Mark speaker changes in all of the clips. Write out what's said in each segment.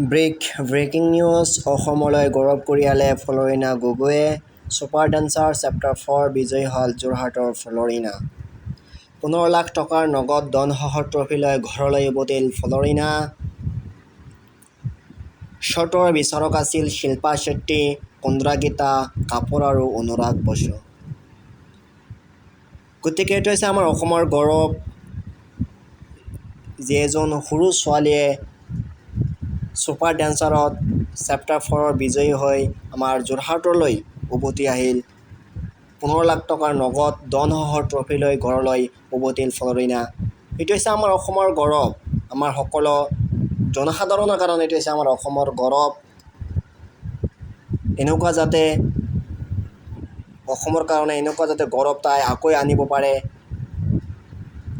Speaker 1: Breaking news, অসমলৈ গৌৰৱ কঢ়িয়ালে ফ্ল'ৰিনা গগৈয়ে। Super dancer chapter 4 বিজয়ী হ'ল যোৰহাটৰ ফ্ল'ৰিনা। 15 লাখ টকাৰ নগদ ধনসহ ট্ৰফী লৈ ঘৰলৈ উভতিল ফ্ল'ৰিনা। শ্ব'টোৰ বিচাৰক আছিল শিল্পা শেট্টি, কুন্দ্ৰাগীতা কাপুৰ আৰু অনুৰাগ বসু। গতিকে এইটো হৈছে আমাৰ অসমৰ গৌৰৱ যে এজন সৰু ছোৱালীয়ে ছুপাৰ ডান্সাৰত চেপ্টাৰ 4ৰ বিজয়ী হৈ আমাৰ যোৰহাটলৈ উভতি আহিল। 15 লাখ টকাৰ নগদ ধনসহ ট্ৰফী লৈ ঘৰলৈ উভতিল ফ্ল'ৰিনা। এইটো হৈছে আমাৰ অসমৰ গৌৰৱ, আমাৰ সকলো জনসাধাৰণৰ কাৰণে এইটো হৈছে আমাৰ অসমৰ গৌৰৱ। এনেকুৱা যাতে অসমৰ কাৰণে এনেকুৱা যাতে গৌৰৱ তাই আকৌ আনিব পাৰে,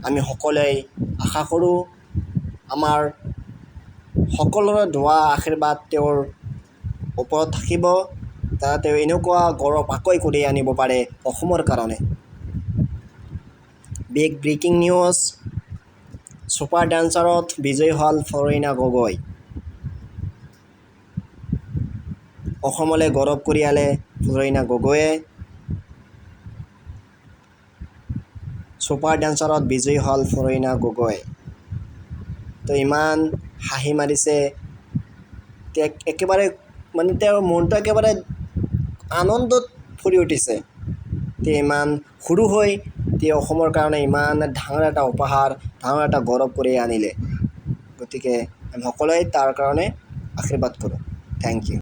Speaker 1: আমি সকলোৱে আশা কৰোঁ। আমাৰ সকলোৰে দোৱা আশীৰ্বাদ তেওঁৰ ওপৰত থাকিব, যাতে তেওঁ এনেকুৱা গৌৰৱ আকৌ কঢ়িয়াই আনিব পাৰে অসমৰ কাৰণে। বিগ ব্ৰেকিং নিউজ, ছুপাৰ ডান্সাৰত বিজয়ী হ'ল ফ্ল'ৰিনা গগৈ। অসমলৈ গৌৰৱ কঢ়িয়ালে ফ্ল'ৰিনা গগৈয়ে। ছুপাৰ ডান্সাৰত বিজয়ী হ'ল ফ্ল'ৰিনা গগৈ। তো ইমান হাঁহি মাৰিছে, একেবাৰে মানে তেওঁৰ মনটো একেবাৰে আনন্দত ফুৰি উঠিছে। তেওঁ ইমান সৰু হৈ তেওঁ অসমৰ কাৰণে ইমান ডাঙৰ এটা উপহাৰ, ডাঙৰ এটা গৌৰৱ কঢ়িয়াই আনিলে। গতিকে আমি সকলোৱে তাৰ কাৰণে আশীৰ্বাদ কৰোঁ। Thank you.